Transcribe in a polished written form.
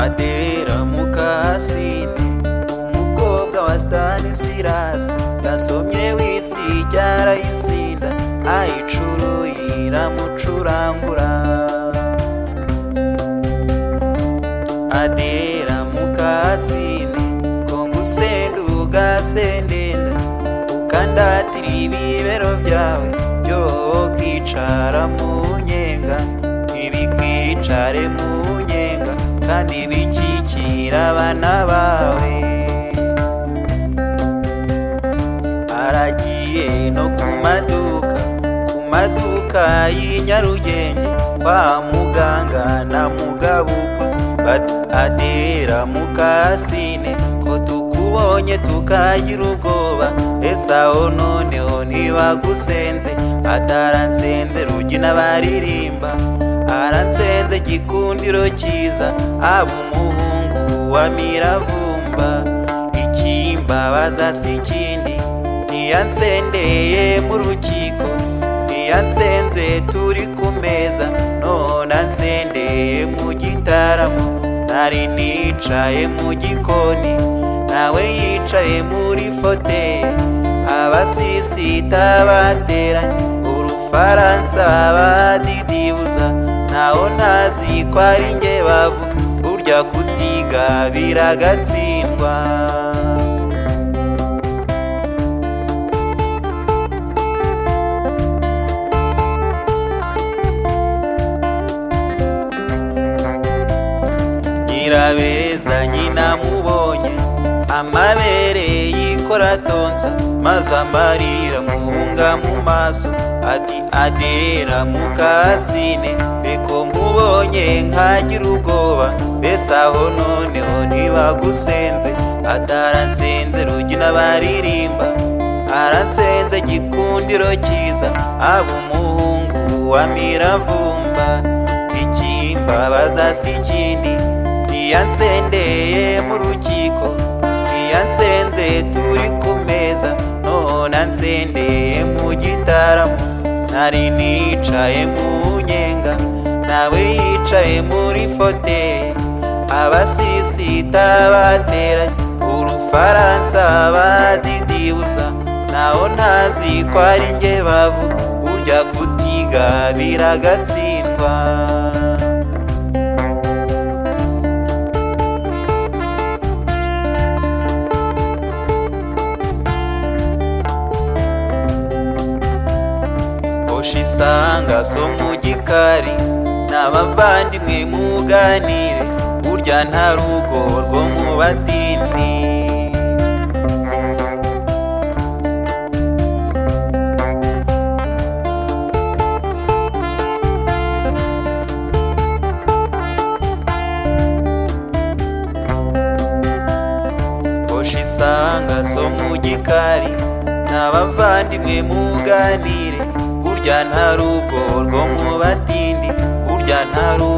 Adera Mukasine, umukobwa wa Stanislas, yasomye wisi arayisinda, ayicuruye iramucurangura. Adera Mukasine, ko ngusenda ugasendenda, ukandatira ibibero byawe byo kicara mu nyenga, ntibikicare mu nyenga kandi bikikira abana bawe. Aragiye no ku maduka, ku maduka y'i Nyarugenge, kwa muganga na Mugabukoze, bati Adera Mukasine, ko tukubonye tukagira ubwoba, ese aho noneho ntibagusenze? Ataransenze Rugina baririmba, aransenze Gikundiro cyiza, aba umuhungu wa Miravumba. Ikimbabaza si ikindi, ntiyansendeye mu rukiko, ntiyansenze turi ku meza, none ansendeye mu gitaramo. Nari nicaye mu gikoni, nawe yicaye muri foteye, abasisita bateranye, urufaransa badidibuza, ntaho ntazi ko ari njye bavuga, burya kutiga biragatsindwa. Nyirabeza nyina mubonye, amabere yikora tonsa, maze amarira muhunga mu maso, ati Adera Mukasine, beko nkubonye nkagira ubwoba, mbese aho noneho ntibagusenze? Ataransenze Rugina baririmba, aransenze Gikundiro cyiza, aba umuhungu wa Miravumba. Ikimbabaza si ikindi, ntiyansendeye mu rukiko, ntiyansenze turi ku meza, none ansendeye mu gitaramo. Nari nicaye mu nyenga, nawe yicaye muri foteye, abasisita bateranye, urufaransa badidibuza, ntaho ntazi ko ari njye bavuga, burya kutiga biragatsindwa. Isanga so mu gikari n'abavandimwe muganire, burya nta rugo rwo mu batindi. Isanga so mu gikari n'abavandimwe muganire, burya nta rugo rwo mu batindi, burya nta rugo.